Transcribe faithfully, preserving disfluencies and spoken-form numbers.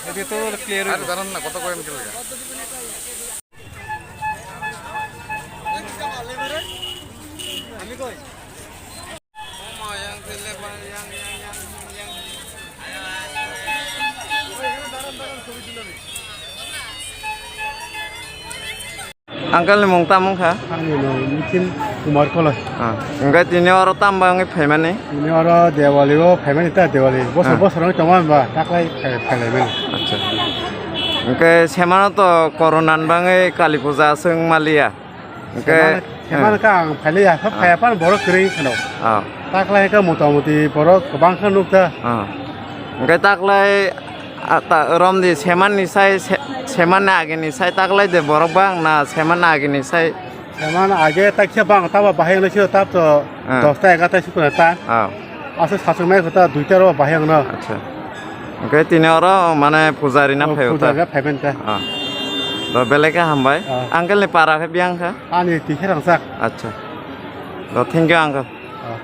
Ede to clear. Are daran na, kotha koi ami khe laga. Uncle ni mung tamo wngkha? Ani mung Nitin Kumar Koloi. Ah, hwnkhe tini oro tamo bagwi phaimani? Tini oro Diwali o phaimani ta Diwali. Bosor Ah. bosor wng tongma ba taklai phai-, phailaimani. Acha. Hwnkhe semano to corona ni bagwi Kali Puja aswk wng maliya. Hwnkhe Semano, semano Ah. ka ang phailiya, sa Ah. phaiya phano borok kwrwi kheno. Ah. Taklai khe motamoti borok kwbang khe nukta. Ah. Hwnkhe taklai Ah, ta, romdi semanni sai, se-, semanni agini sai taklai de borok bang na semanni agini sai? Seman age ta khe bang, tabo bahai wngno sio tab to Ah. dosta egarta sukuna ta. Ah. Aswk sachwk nai kho ta duita ro bahai wngno. Acha. Hwnkhe tini oro mane pujari na Oh, phaio ta? Pujari na phaiben ta. Ah. To belai khe hambai. Ah. Uncle ni para khe biyang kha? Ani tikhe rangsak. Acha. To thank you uncle. Ah.